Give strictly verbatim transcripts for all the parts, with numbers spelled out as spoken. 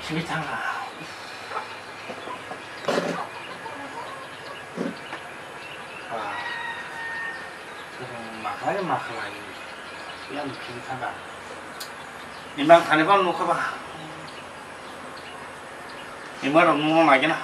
Simi thangkha. Ah, makhlai makhlai. Yang simi thangkha. Imang thani bang nukha ba. Imang rok nungno nagina.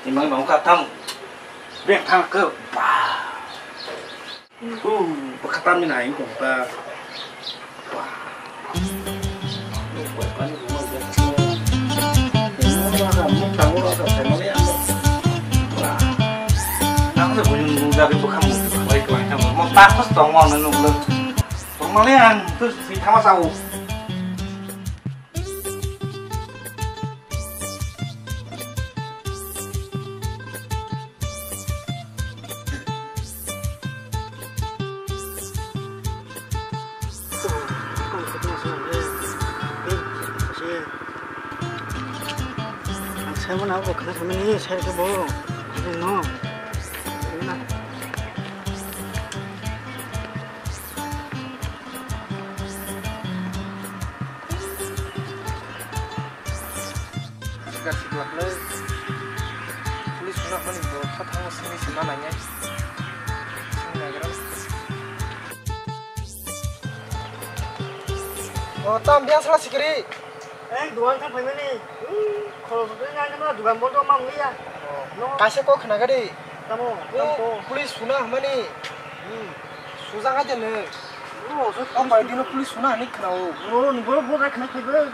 Imang nong ka tam. Beng thang ke ba. Uh, ba ka tam ni nai kong ta. Ba. Ang sa bujung bujung dari bukan mau baik lah, yang mau takut tong mau nunggu. Pemali ang tu si tama sau. Ang saya mana aku kena sama ni, saya ke bawa. Ini no. Ini nah. Sikla sikla khlai. Police suna hwnwi bo kha thango simi sima nainai. Simi naigra. O, tam biang sala sikiri. Ei, duan thang phaimani. Khorok sotwi nai nang dugan bondo ma wngya. Kaisa kok khna gadi. Tamo, tamo. Police suna hwnmani. Hmm. Sujak hai de nw. Oh, so. O koi dino police suna hwnwi khna o. Bro, ni bro, bro, khna khaibo.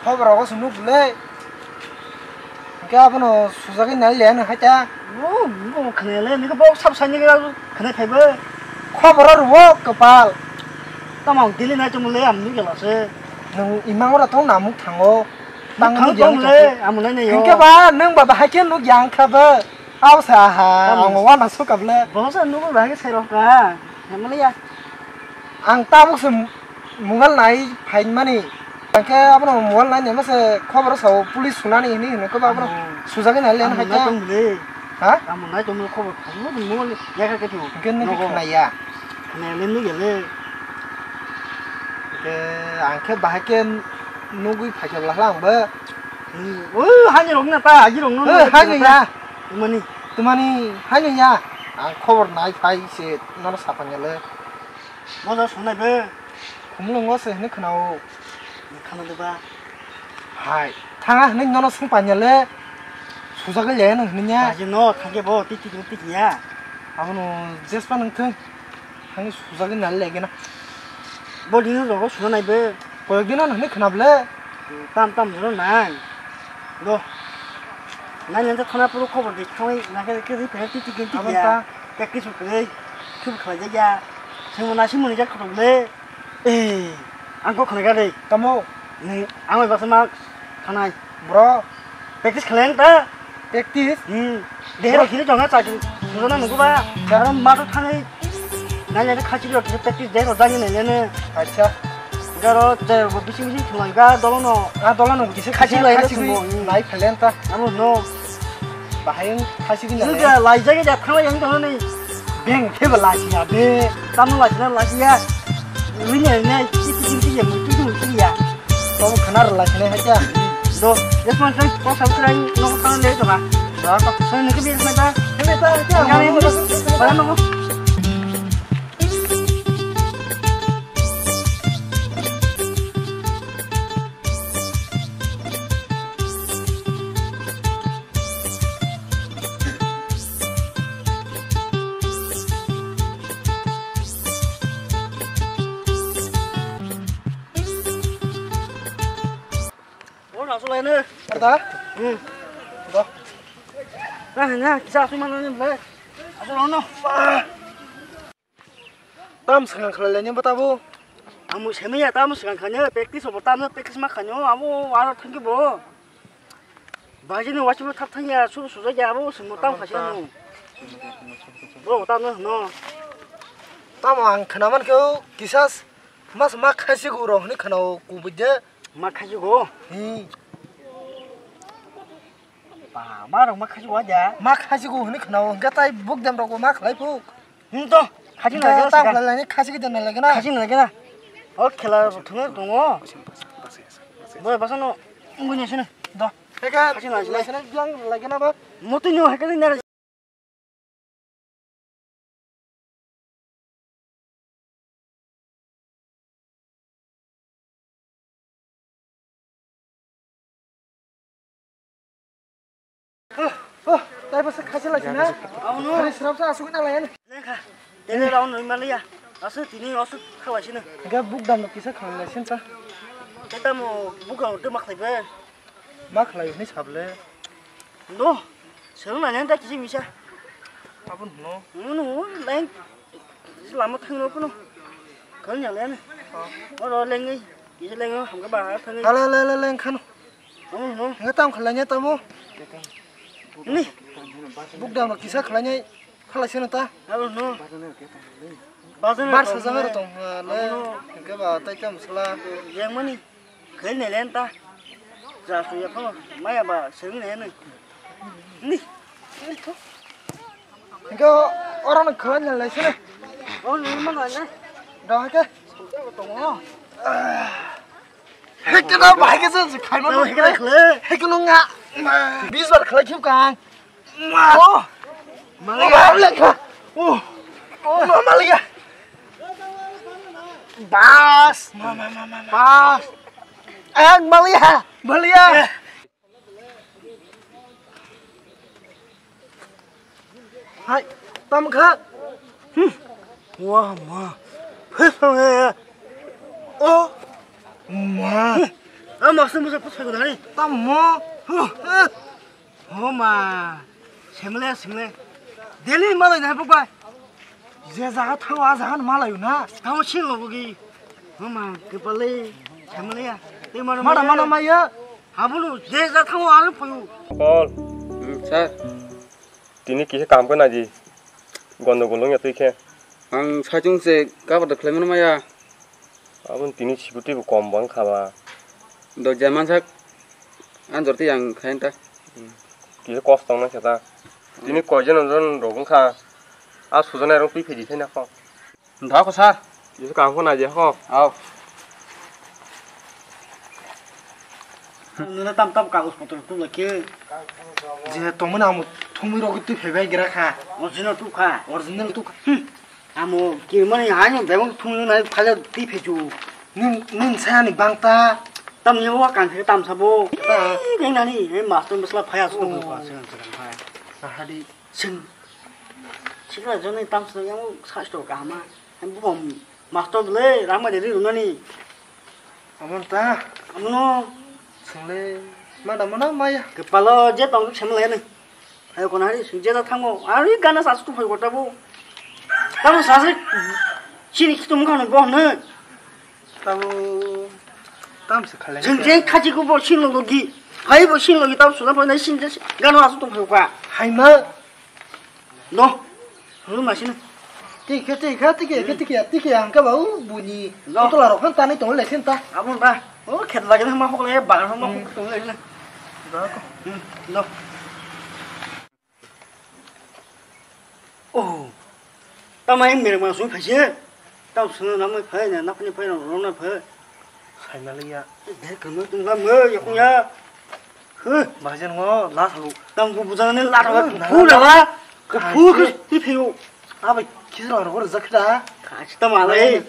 Khobor rogo sunu bole. Hwnkhe abono sujagwi nai le nw hai ta. Oh, bo khna le, ni bo sab sai ni khna khaibo. Khobor ro kwpal. Tamo dili nai chumle am ni gela se. Nwng imang ora tong namuk thango. Tang tang ni tong le, amo nai ne yo. Hwnkhe ba nwng ba bahai khe nuk yang kha ba. Aw sa ha, ang wana sukap le. Bosa nugo bahai sai rok ka. Hemaliya. Ang tabuk se mobile nai phaimani. Hwnkhe abono mobile nai nai mase khobor sao police sunani hini hini ko abono sujagwi nai le hai ta. Ha? Amo nai tong khobor. Mobile ya ka ke tu. Hwnkhe nini khna ya. Khna le ni gele. Hwnkhe ang khe bahai khe nugwi phaikha bwla hwla ang bo. Hmm. O, hani rok na ta, agi rok no. Eh, hani ya. Tumani. Tumani, hani ya. Ang khobor nai phai se nono saphang ya le. Moja sunai be. Khumlungo se hini khna o. Khna de ba. Hai, thanga hini nono sung panya le. Sujagwi le no hini ya. Agi no, thangke bo, tiki tiki ya. Abono jespa nang thung. Thangwi sujagwi nai le gena. Bo dino rogo suna nai be. Koyek dino nang ni khna bole. Tam tam dino nai. Do. Nai nang thana puro khobor de thangwi nang ke ke ri phe ti ti ti ya. Abang ta. Ke kisu kre. Khub khlai ja ya. Nwng nasi muni jak khotong le. Eh, ang kok khna gari. Tamo? Nwng ang bai baksa ma khanai. Bro. Practice khleng ta? Practice? Hmm. Dehe rok hini jong ha chai. Sujana nunggu ba. Karon ma to thangai. Nai nai khachi rok practice de rok jani nai nai. Acha. Garo je bising bising thungai ga dolo no. Ah, dolo no kisi khachi lai khachi thungo. Nai phalen ta. Amo no. Bahai khachi gini. Nunggu lai jage ja thangai yang dolo ni. Beng khe ba lasiya be. Tamo lasiya lasiya. Wini ne kiti kiti ya mutu mutu ya. Tamo khana rw lasiya hai kya. Do, yes man, thanks. Kok sam krai no khana le to ha. Do to. Sai ne ke bi ma ta. Ke ta kya. Ba no. Oro aswk laino. Arda? Hmm. Do. Na, na, kisa aswk mano ni ble. Aswk laino. Tam swkang khlai laini bo tabo. Amo semiya tam swkang khaino practice obo tam practice ma khaino amo aro thangki bo. Bajini wachi bo thap thangya su su ja abo simo tam khasi no. Bo tam no no. Tamo ang khnaman khe kisas mas ma khasi go rong ni khnao kubuje. Ma khasi go. Hmm. Ba, ma rok ma khasi wa ja. Ma khasi go hini khnao, hingke tai buk dem rok ma khlai phuk. Hmm, to, khasi na lagena, ta khlai lani khasi ke dem lagena. Khasi na lagena. O khela thungna tongo. Boy, basano, nguni sini. Do. Heka, khasi na lagena. Biang lagena ba. Motoi no heka ni nara. Oh, oh, tai bwsa khachi lai sina. Ano. Ani srap sa asuk na lai ani. Lekha. Tene round noi maliya. Asu tini asu khalai sina. Ga buk dam no kisa khalai sina ta. Teta mo buk ang te maklai be. Ma khlai hwnwi sable. No, swrwng nai nang ta kisi misa. Aboni hwno. Nwng nwng leng lama thangno phano. Kal nyang leng. Oh. Oro lengwi, kisi lengwi hamkhe ba thangwi. Ale le le leng khano. Nwng nwng. Nga tam khlai nya tamo. Ni. Buk dam kisa khlai nya. Khalai seno ta? Abo no. Bazar Bar sajak aro tong le. Abo no. Hingke ba tai tam sala. Yang mani. Khel ne len ta. Ja su ya ko. Maya ba seng ne ne. Ni. Hingke oro no khel ne lai seno. O ne ma lai ne. Da ke. Tongo. Hekena bahai ke se khaima no hekena khle. Hekeno nga. Bis bar khlai khiu kang. Ma. Oh. Malia. Oh. Oh. Ma malia. Bas. Ma ma ma ma. Bas. Ang malia. Malia. Hai, tam kha. Hmm. Wah, ma. Hei, song ya. Oh. Ma. Ah, maksud musa pusai ko dari. Tam mo. Huh. Ho ma, semle, semle. Daily malai na bukbai. Je jaga thango, a jaga no malai na. Tamo sing lo bugi. Ho ma, kepale, semle ya. Te mano mano mano maya. Habulu, je jaga thango, ano payu. Paul. Hmm, sir. Tini kisa kam khe naji. Gondogol wngya twi khe. Ang saichung se kabar da khlai mano maya. Aboni tini sikuti bo kom bo wngkha ba. Dojja mansak anjor tei ang khain ta. Kisa kosto wngna khe ta. Tini koi jon jon rok wngkha. A sujana rok twi phedi khe na kho. Nda kho sir. Kisa kaham kho naidi kho. Aw. Nuna tam tam kagos potro tu lake. Je tomon amo thumui rok twi phai bai gira kha. Original tu kha. Original tu kha. Hmm. Amo kirmani haino bebang thumui nai phaja twi pheju. Nin, nin saya ni bangta. Tam ni wa kan khe tam sabo. Ta. Ning nani, eh, master masla phaya su ko ka se kan phaya. Ahadi. Sing. Sikla joni tam sa yang sa sto ka ma. Em bu bom master le rama de ri nani. Amon ta. Amono. Single. Ma da mana maya. Kepalo je tong sem le ni. Ayo kona hari sing je ta thango. Ari gana sa su phai kota bu. Tam sa se. Chini khitum khano bo hwnwi. Tamo, tamo se khalai. Jeng jeng khachi ko bo sin logi. Phai bo sin logi tam suna phai nai sin je gano asu tong phai ka. Haima. No. Hulu ma sin. Tike, tike, tike, tike, tike, tike, ang ka ba u buni. No. Tola rok han tani tong le sin ta. Abun ba. O khet lagi na ma hok le ba, ma hok tong le na. Ba ko. Hmm, no. Oh, tamai mereng ma sung phaise. Tam sung na mai phai na, na phani phai na, ro na phai. Sai na liya. Dek kanu tung la mo, ya kung ya. Huh. Bahajan ngo, la thalu. Tam bu bujana ni la thalu. Na, bu la la. Ku phu ku ti phiu. Abai, kisa la ro zakda. Ka sta ma lai.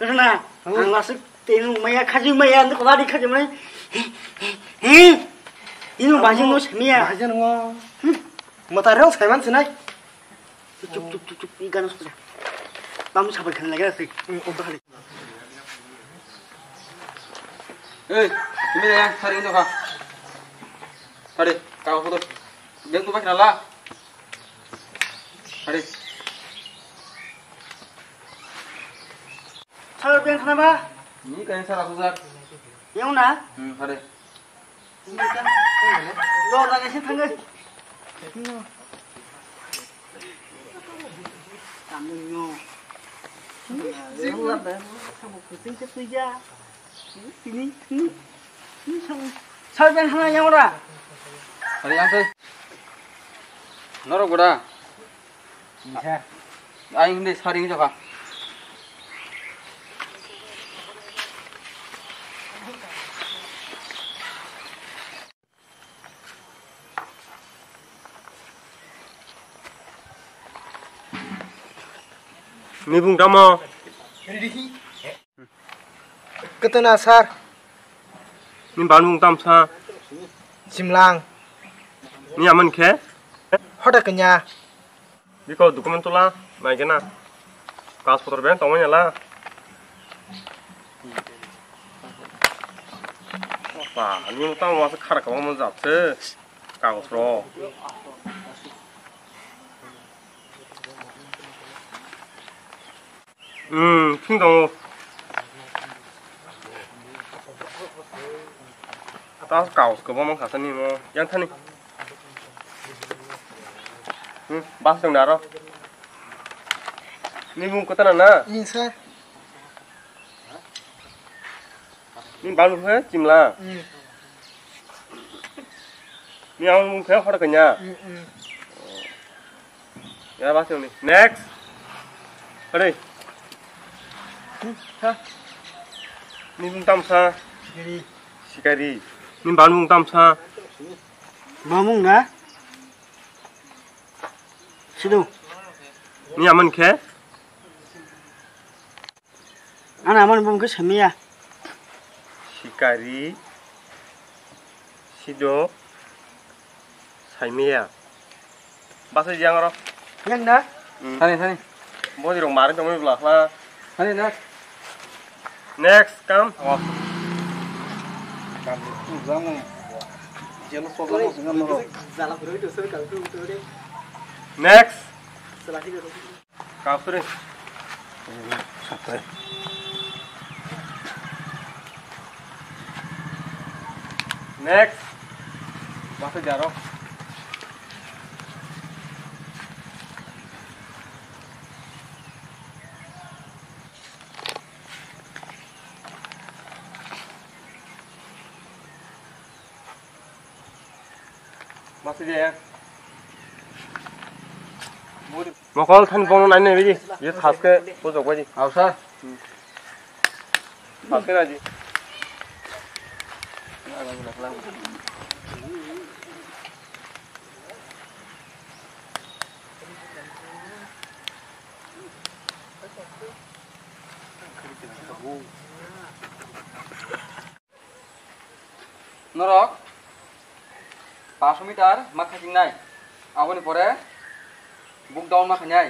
Rwna, ang lasuk tenu maya khaji maya, ando kwladi khaji maya. He, he, he. Ino bajing no samiya. Bajing no. Mata reo saiman sinai. Chup, chup, chup, chup, i gana sokja. Bamu sabai khan laga sik. Odo khali. Ei, ini ya, sari ini kha. Sari, kau foto. Beng tu pakai nala. Hari. Sir, beng khana ba? Ni kain sara sujak. Yang na? Hmm, hari. Lo na ngai thangge. Kamu nyo. Yang la ba? Kamu kucing ke tuja. Sini, sini, sini, sang-, sarben hana yang ora. Hari yang sai. Norok boda. Bisa. Aing hindi sari ini coba. Ni bung tamo? Ketena sir. Ni ban bung tam sa? Simlang. Ni aman khe? Hoda kenya. Biko document tula, nai kena. Kas potor ben tongmani la. Pa, ni mo tamo wasa khara kamo mo japse. Kagos ro. Hmm, thing tongo. Ta kaos kwbangma kha sani mo. Yang thani. Hmm, bas tong daro. Ni mung kotana na? Ni sa. Ni balu khe chimla. Hmm. Ni ang mung khe hor kanya. Hmm, hmm. Ya, bas ni. Next. Hore. Ha. Ni mung tamsa. Sikari. Sikari. Ni ban mung tamsa. Mamung na? Sido. Ni aman khe? Ana amoni bumung khe samiya. Sikari, sido, saimiya. Basa jang oro. Yang na? Hmm. Thani, thani. Bodi rok mari tongmani bwla khla. Thani na. Next, come. Oh. Jalo sobo jalo. Next. Kapsuri. Sapai. Next. Masa jaro. Masa jaya. Mokol thani bono nai nai bidi. Ye khas khe bujok baidi. Au sir. Khas khe naidi. Norok paanch meter ma khachingnai, aboni pore buk down ma khainai,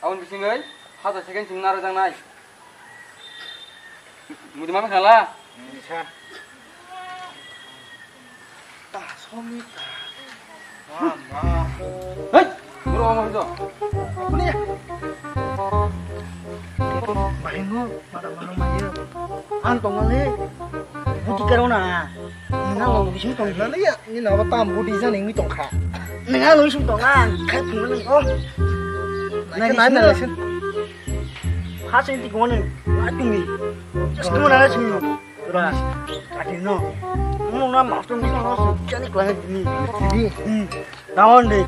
aboni bisingwi hajar second simi narajaknai. Mudi ma khala? Misa. Ta somi ta. Ma, ma. Hei! Bro, ma hijo. Buni. Ahingo, mara mara maya. Ang tongale. Buti karona. Nang lo bising tong. Nang ya, ni na ba tam buti jani ngi tongkha. Nang lo bising tong ang. Khai phung ni. Oh. Nai nai nai. Phasing ti gone. Nai tumi. Just gone na sing. Tura, ati no. Mo na master mo na so chani kla ni. Di. Hmm. Nawon de.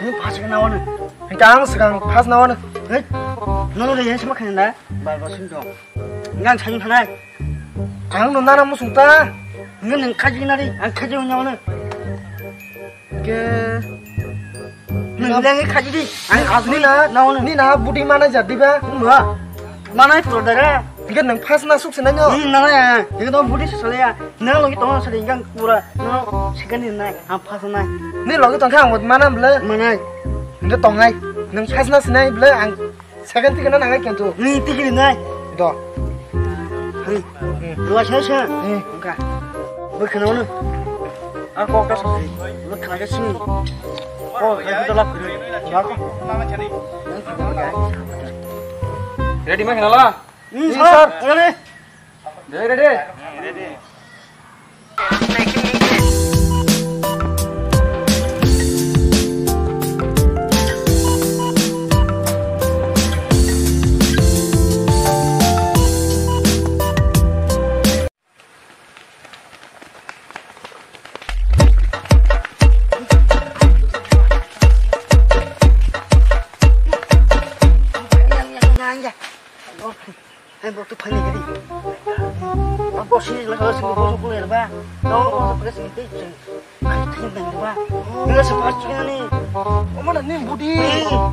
Ni phas ka nawon. Hingka ang segang phas nawon. Hei. No no de yen sima khana da. Bar bar sing do. Ngang sai thanai. Ang no nana musung ta. Ngang nang khaji na ri, ang khaji nawon. Ke. Nang leng khaji di. Ang asli na, na, na. Ni na budi mana jadi ba? Ma. Mana pura dara. Ke nang phas na suk senai no. Ni na ya. Ke no budi sale ya. Na logi tong sale yang pura. No, second ni na. Ang phas na. Ni logi tong kha ang mana ble. Mana. Ke tong ai. Nang phas na senai ble ang. Second ticket na nangai kento. Ni ticket nai. Do. Hai. Hmm. Dua saya saya. Hmm. Engka. Berkenal ni. Aku kau kasih. Lu kena ke sini. Oh, yang kita lap kena. Siapa? Ready mah kenal lah. Hmm, sir. Ready. Ready, ready. Hai, bok tu phani gari. Bok si la sing bok su kuler ba. No, bok su kuler sing te. Ai, tin dan ba. Ni la sa pas chini. Omo na ni budi.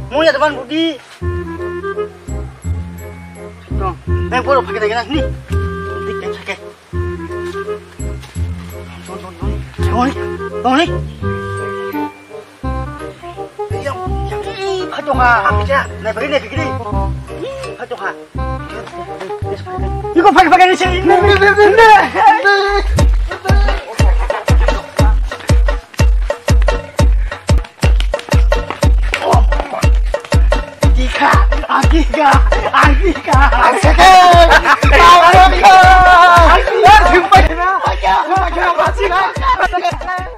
Mo ya ban budi. No, nang boro phake na ni. Dik ke phake. Toni, toni. Phaitokha, ang kisa, nai bagwi, nai bagwi. Phaitokha. Iko phai, phai, nai se. Dikha, agika, agika. Asake. Asake.